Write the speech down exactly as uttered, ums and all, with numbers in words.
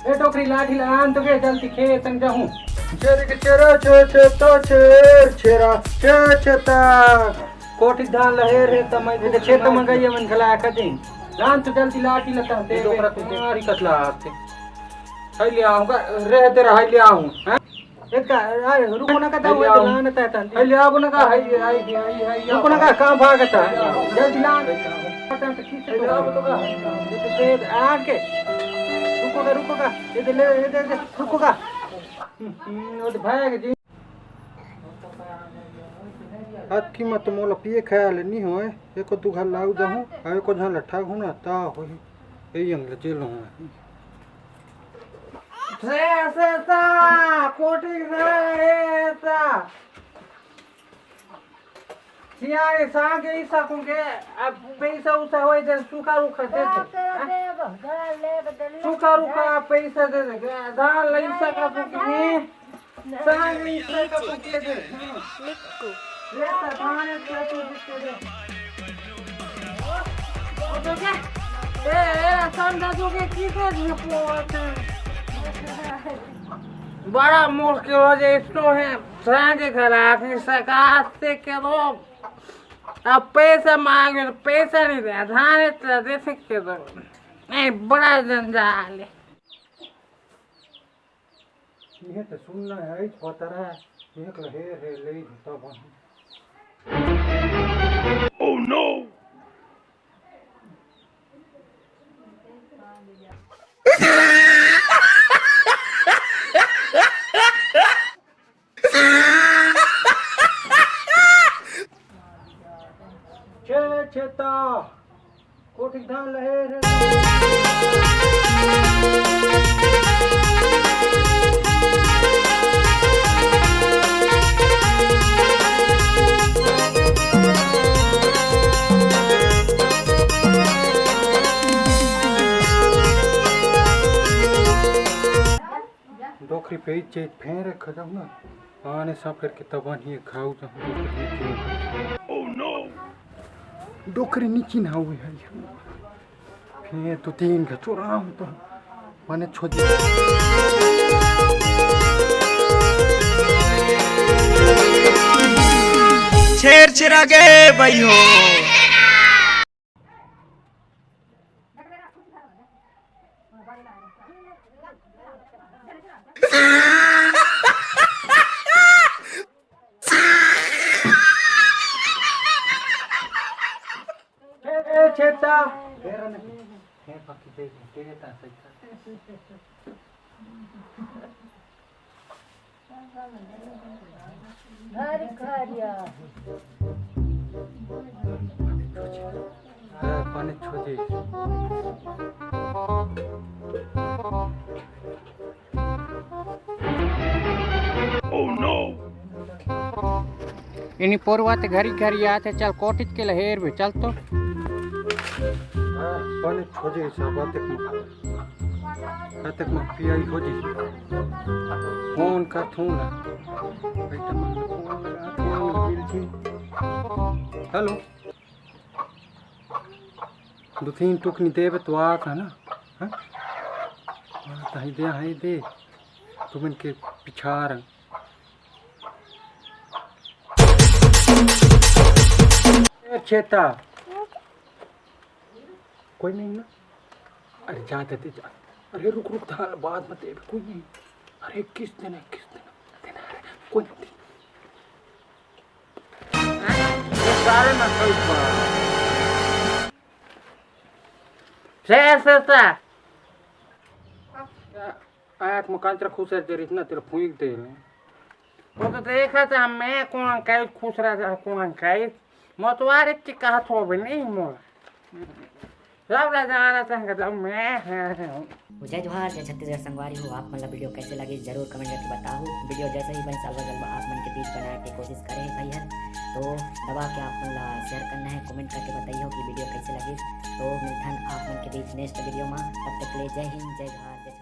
ए डोकरी, लाठी ला आन तो के, जल्दी खेत में जाहूं। छेर के छेरा, छे छे तो छेर, छेरा, छे छे ता। कोठी धान लहे रे, त मैं ये तो खेत में गई, मन खला आखा दिन। लान तो जल्दी लाठी ला, त ये दे डोकरा बे। तू मारी कतला आते। हाय ले आऊंगा, रह तेरा हाय ले आऊं, हैं? ए का, आ, रुको ना का, हाय ले आऊं। लान ता ता। हाय ले आऊं ना का, हाय, हाय, हाय, हाय, रुको ना का, कहां भागता? जल्दी लान। ता ता, ठीक से तो। हाय ले आऊं तो का। दे, दे, दे, आके। रुको का, रुको का। ये दे, ले, ये दे, दे, रुको का। हम्म, वो तो भाग जी। आज की मत मोला पिए खाए ले नहीं होए, एको दू घर लाऊ जाहूं, आ एको झन लट्ठा घुना ता होही, ए यंग ले जेल होए। से, से, सा, कोटी से, ए, सा। सियारे सांगे ईसा कुंगे, अब पैसा उसा होए दे, सुखा रुखा दे दे। हाँ? सुखा रुखा पैसा दे दे। धान लईसा का कुंगे। सांगे ईसा का कुंगे दे। हाँ। ले ता धान एक पैसा दे दे। ए, ए, संडा जो के की कर दे पोते। बड़ा मुश्किल हो जाए, इसको है, सांगे घर आके सकात से करो। अब पैसा मांगे तो पैसा नहीं दे, धान इतना दे सकते तो। नहीं, बड़ा जंजाल है। इहे तो सुनना है, इस पता रहा, एक लहे रे ले तब। Oh no! छे छेता कोठी धान लहे रे। डोकरी पे चीज फेर खजाऊ ना, आने सब करके तब ही खाऊ जाऊँ। Oh no! डोकरी नी चिन्हाऊ है। फेर तो तीन का चोरा हूँ तो मने छोड़। छेर छेरा गे भाई हो। ए, ए, छेता। फेर नहीं। फेर पक्की दे दे, दे देता सही कर। घर खरिया। हाँ, पानी छो दे। Oh no! इनी पोरवा ते घरी घरी आते, चल कोटित के लहेर बे, चल तो। हाँ, पानी छो दे, सब बात एक तक मैं पियाई हो जी। फोन का थूं ना। बेटा, मैं फोन लगा, फोन मिल जी। हेलो। दो तीन टुकनी देबे तो आ का ना। हाँ? हाँ, तो हाय दे, हाय दे। तुमन के पिछार। ए, छेता। कोई नहीं ना? अरे जा दे, जा। अरे रुक, रुक, था, बाद में दे, कोई नहीं। अरे किस दिन है, किस दिन है? देना, अरे, कोई नहीं। ये सारे ना सही पा। से, से, से। आँख में कांचरा खुसर जरिस ना, तेला फूंक दे। वो तो देखा था मैं, कौन काई खुसरा था, कौन काई। मतवारे चिका हो भी नहीं मोर। सब ला जाना था, जब मैं है। जय जोहार, जय छत्तीसगढ़ संगवारी हो। आप मन ला वीडियो कैसे लगे, जरूर कमेंट करके बताओ। वीडियो जैसे ही बन, सालवा जलवा आप मन के बीच बनाए के कोशिश करें भैया। तो दबा के आप मन ला शेयर करना है, कमेंट करके बताइए कि वीडियो कैसे लगे। तो मिलथन आप मन के बीच नेक्स्ट वीडियो में। तब तक के लिए जय हिंद, जय जोहार, जय